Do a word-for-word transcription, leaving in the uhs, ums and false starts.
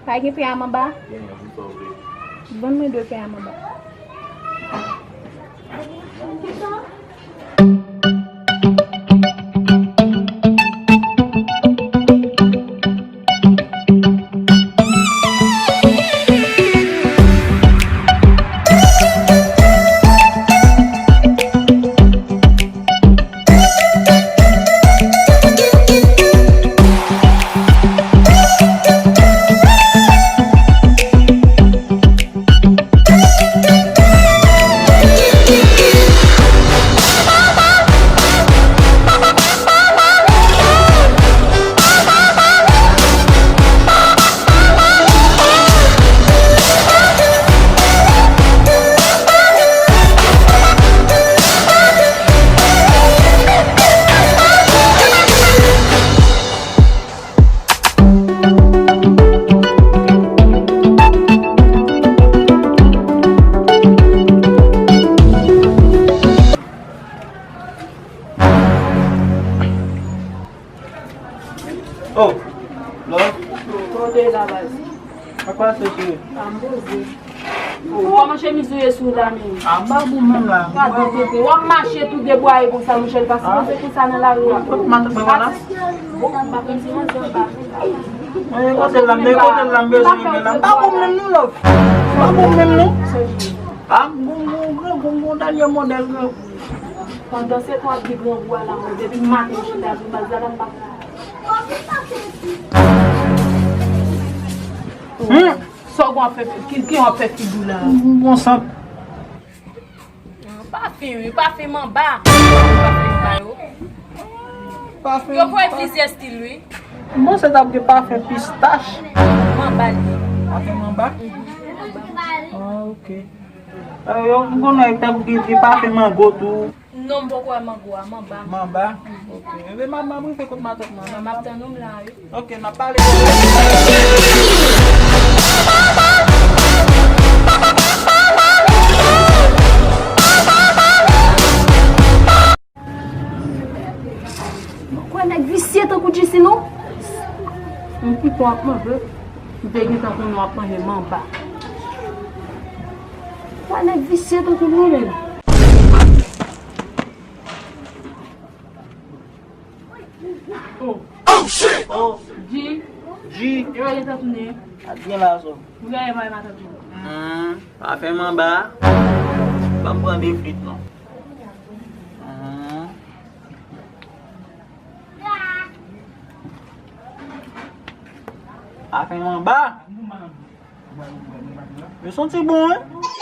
Pa gen pè a manba? Vann mwen de pè a manba. Oh, love. Kote la baz? Sa kwa se cheri? Sa m poze. Kòman chemiz ou ye sou la menm? Anba pou menm la. Gade kote. W ap mache tou debwaye konsa, Michel, pa sipoze konsa nan lari a. Kot matant mwen la? Bon, m pa konn si manzè anba. Mwen kote l la, men kote l la, m bezwen men la. M pa pou menm non, love. M pa pou menm non. A, m gon, gon, gon, gon, gon dènye modèl, gon. Pandan se tan w ap di grangou a la, mwen, depi maten m chita sou baz la, la m pa. Hmm. Sa w ap fè, ki, ki w ap fè figi w la? Bon sant. Pafen, wi, pafen manba. Pafen manba yo. Pafen. Yo voye plizyè stil, wi. Bon, se t ap gen pafen pistach. Manba li ye. Pafen manba? Mhm, manba. Ah, ok. Eh, yo, m konnen te ap gen, gen pafen mango tou. Non, m poko wè mango a, manba. Manba? Ok. Enben, m ap, m ap rive kot matant mwen. M ap tann ou m la, wi. Ok, n ap pale. Mwen kwè nèg visye tankou Jisi non. M pito ap manje. M te gentan konnen w ap manje manba. Kwè nèg visye tankou nou menm. Oh. Oh, shit! Oh. G. G. E yo gentan tounen. A byen la, so. Ou genyen pale matant ou. Hmm, pa fè manba. Ban m pran de flit, non. Hmm. Pa fè manba. Yo santi bon, wi.